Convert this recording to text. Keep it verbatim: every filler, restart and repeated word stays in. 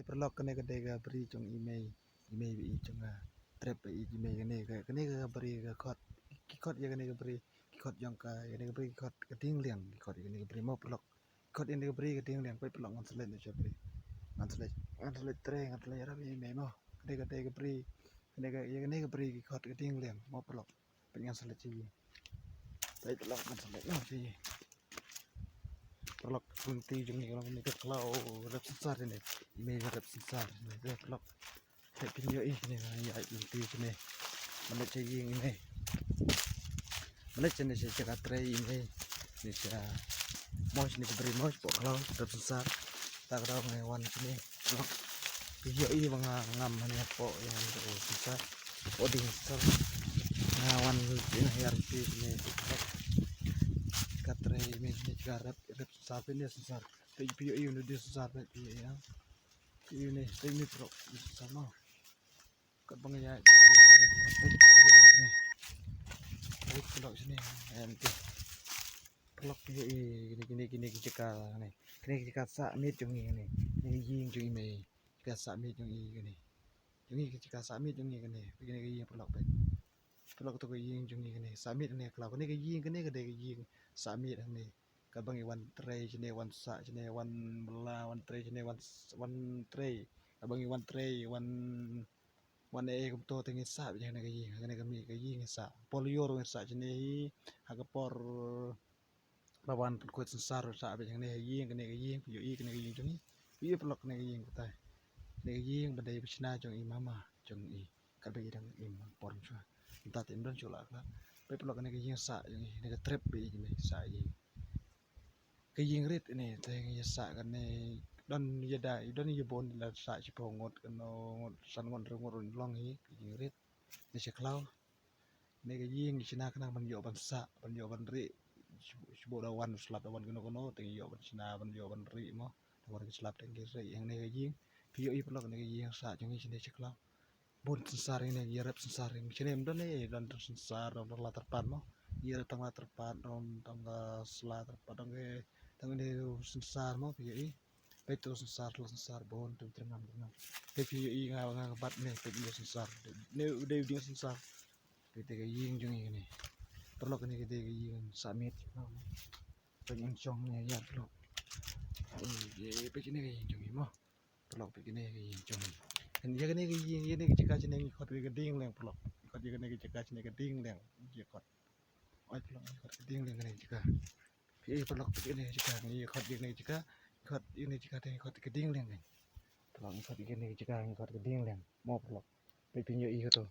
Paralok, kane ka dei ka bri jong i mei, i mei ba i jong nga. Trep ba i mei kane ka, kane ka bri ka khot, ki khot ïa kane ka bri, ki khot jong ka, ïa kane ka bri ki khot ka Dieng Liang, ki khot ïa kane ka bri mo paralok. Ki khot ïa kane ka bri ka Dieng Liang, peit paralok ngan sa leit na sha bri. Ngan sa leit, ngan sa leit trei, ngan sa leit ïarap ïa i mei mo. Kane ka dei ka bri, kane ka, ïa kane ka bri ki khot ka Dieng Liang mo paralok. Peit ngan sa leit sha ïing. Peit paralok ngan sa leit noh sha ïing. Paralok, lynti jong ngi ka long kane ka khlaw rep synsar ne. I mei rep synsar ne paralok. Peit phin ïohi ne, ïa lynti jong ngi. Mynta sha ïing i mei. Mynta sha ne sha jaka trei i mei. Ne sha moj ne ka bri moj, pok khlaw rep synsar. Ta ka daw ngai wan sha ne. Paralok. Phi ïohi ba nga ngam hangne hapoh ïa ka synsar. Hapoh dieng synsar. Nga wan ïa nga hiar phi ne. Ka trei i mei ne jaka rep, rep synsar phi ne synsar. Phi ïohi u ne dieng synsar phi ïohi. Phi ïohi ne, phi ïohi ne paralok synsar mo. Kat ba nga ïa. Phi ïohi ne. Phi ïohi ne. Phi ïohi ne. Em, phi. Paralok phi ïohi kine, kine, kine ki jaka ne. Kine ki jaka sah miet jong ngi kine. Kine ki ïing jong i mei. Jaka sah miet jong i kine. Jong ngi ki jaka sah miet jong ngi kine. Kine ki ïing paralok peit. Paralok to ka ïing jong ngi kine. Sah miet kine khlaw. Kine ki ïing kine ka dei ka ïing sah miet hangne. Kaba ngi wan trei shane, wan sah shane, wan bylla, wan trei shane, wan s-, wan trei. Kaba ngi wan trei, wan, wan eh kumto te ngi sah beit hangne ka ïing, hangne ka miet ka ïing ngi sah. Por lyiur ngi sah shane hi, ha ka por ba wan pynkhuid synsar sah beit hangne ha ïing, kane ka ïing, phi ïohi kane ka ïing jong ngi. Phi ïohi paralok kane ka ïing batai. Kane ka ïing ba dei ba shna jong i mama jong i. Katba i dang im por shuwa. Mynta te im don shuh la khlad. Peit paralok kane ka ïing sah jong i, kane ka trep ba i jong i sah ïing. Ka ïing rit ine te ngi sah kane don ïa da, i don ïa bun la sah shiphew ngut, kano ngut, san ngut, hynriew ngut ruh long hi ka ïing rit. Ne sha khlaw. Ne ka ïing i shna khnang ban ïoh ban sah, ban ïoh ban rieh. Shu, shu da wan slap da wan kano kano te ngi ïoh ban shna ban ïoh ban rieh mo. Da wan ki slap te ngi rieh hangne ka ïing. Phi ïohi paralok ne ka ïing sah jong i shane sha khlaw. Bun synsar ine, ïarap synsar ine. Shane ym don ne, don tang synsar, don tang la tyrpad mo. Ïarap tang la tyrpad, don tang ka sla tyrpad, don ke, tang ine synsar mo, phi ïohi. Peit to synsar, la synsar, bun, tang tyrngam, tyrngam. Peit phi ïohi nga, nga bat ne, peit ine synsar. Ne, u dei u ding synsar. Peit te ka ïing jong i kane. Paralok kane ka dei ka ïing sah miet. Peit ngan shong ne ïa paralok. Peit kane ka ïing jong i mo. Paralok peit kane ka ïing jong i. Ïa kane ka ïing, ïa kane ka jaka shane ngi khot ïa ka Dieng Liang paralok. Ngi khot ïa kane ka jaka shane ka Dieng Liang. Ngi khot. Oi paralok ngi khot ka Dieng Liang kane ka jaka. Phi ïohi paralok peit kane ka jaka ngi khot ïa kane ka jaka. Ngi khot ïa kane ka jaka te ngi khot ka Dieng Liang kane. Paralok ngi khot ïa kane ka jaka ngi khot ka Dieng Liang. Mo paralok. Peit phin ïohi kato.